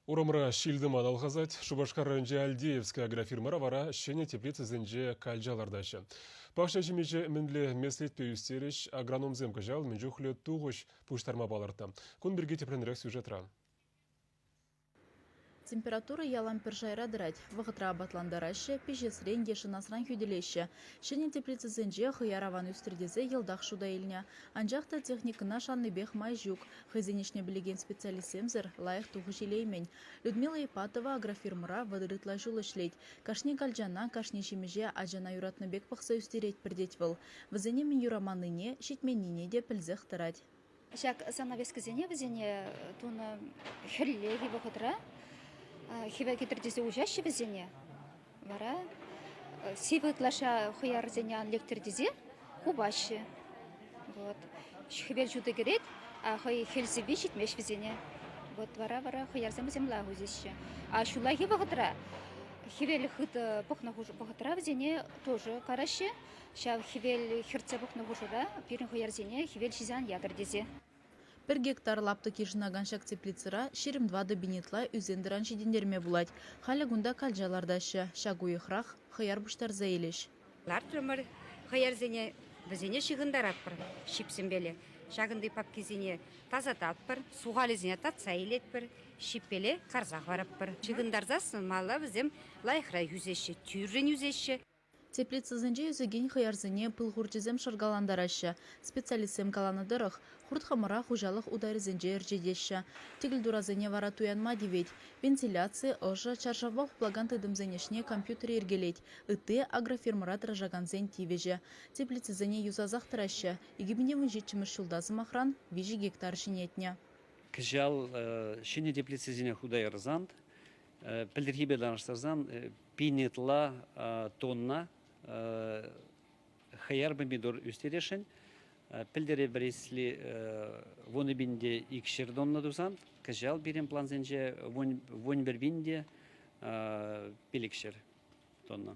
Урамра ҫил-тӑман алхасать. Шупашкар районӗнчи Альдеевская агрофирмӑра вара ҫӗнӗ теплицӑсенче калча лартаҫҫӗ. Пахча ҫимӗҫе мӗнле меслетпе ӳстерӗҫ, агрономсем кӑҫал мӗн чухлӗ тухӑҫ пуҫтарма палӑртнӑ. Кун пирки тӗплӗнрех сюжетра. Температура ялан пӗр шайра тӑрать. Вӑхӑтра апатлантараҫҫӗ, пиҫесрен е шӑнасран хӳтӗлеҫҫӗ. Ҫӗнӗ теплицӑсенче хӑяр аван ӳстӗр тесе йӑлтах шута илнӗ. Анчах та техникӑна шаннипех май ҫук. Хӑйсен ӗҫне пӗлекен специалистсемсӗр лайӑх тухӑҫ илеймен. Людмила Ипатова агрофирмӑра 30 ытла ҫул ӗҫлет. Кашни калчана, кашни ҫимӗҫе ачана юратнӑ пек пӑхса ӳстеретпӗр тет вӑл. Вӗсене мӗн юраманнине, ҫитменнине те пӗлсех тӑрать. Ҫак занавескӑсене вӗсене тунӑ хӗллехи вӑхӑтра хӗвел кӗтӗр тесе уҫаҫҫӗ вӗсене. Вара сивӗ ытлаша хӑярсене ан лектӗр тесе хупаҫҫӗ. Вот. Хӗвел ҫутӑ кӗрет, а хӑй хӗл сивви ҫитмест вӗсене. Вот вара вара хӑярсем вӗсем лайӑх ӳсеҫҫӗ. А ҫуллахи вӑхӑтра хӗвел хытӑ пӑхнӑ вӑхӑтра вӗсене тоже караҫҫӗ. Ҫав хӗвел хӗртсе пӑхнӑ хушӑра пирӗн хӑярсене хӗвел ҫисе ан ятӑр тесе. Пӗр гектар лаптӑк йышӑнакан ҫак теплицӑра 24 пин ытла ӳсен-тӑран ҫитӗнтерме пулать. Халӗ кунта калча лартаҫҫӗ. Ҫак уйӑхрах хӑяр пуҫтарса илӗҫ. Лартрӑмӑр хӑярсене, вӗсене ҫыхӑнтаратпӑр ҫипсемпеле. Ҫакӑнти папкисене тасататпӑр, сухалӗсене татса илетпӗр, ҫиппеле карса хӑваратпӑр. Ҫыхӑнтарсассӑн малалла вӗсем лайӑхрах ӳсеҫҫӗ, тӳррӗн ӳсеҫҫӗ. Теплицӑсенче ӳсекен хӑярсене пыл хурчӗсем шӑркалантараҫҫӗ. Специалистсем каланӑ тӑрӑх, хурт-хӑмӑра хуҫалӑх утарӗсенче ӗрчетеҫҫӗ. Тӗкӗлтурасене вара туянма тивет. Вентиляци, ӑшӑ, чаршавпа хуплакан тытӑмсен ӗҫне компьютер йӗркелет. Ытти агрофирмӑра тӑрӑшакансен тивӗҫӗ. Теплицӑсене юсасах тӑраҫҫӗ. 2017 ҫулта, сӑмахран, 3 гектар ҫӗнетнӗ. Кӑҫал ҫӗнӗ теплицӑсене хута ярсан, пӗлтӗрхипе танлаштарсан, пин ытла тонна хӑяр помидор ӳстересшӗн. Пӗлтӗр вӗресли вунӑ те икҫӗр тонна тусан, кӑҫал пирӗн плансенче вунпӗр пин те пилӗкҫӗр тонна.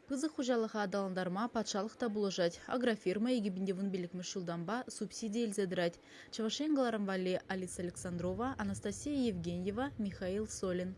Пысӑк хуҫалӑха аталантарма патшалӑх та пулӑшать. Агрофирма 2015 ҫултанпа субсиди илсе тӑрать. Чӑваш Ен кӑларӑм валли Алиса Александрова, Анастасия Евгеньева, Михаил Солин.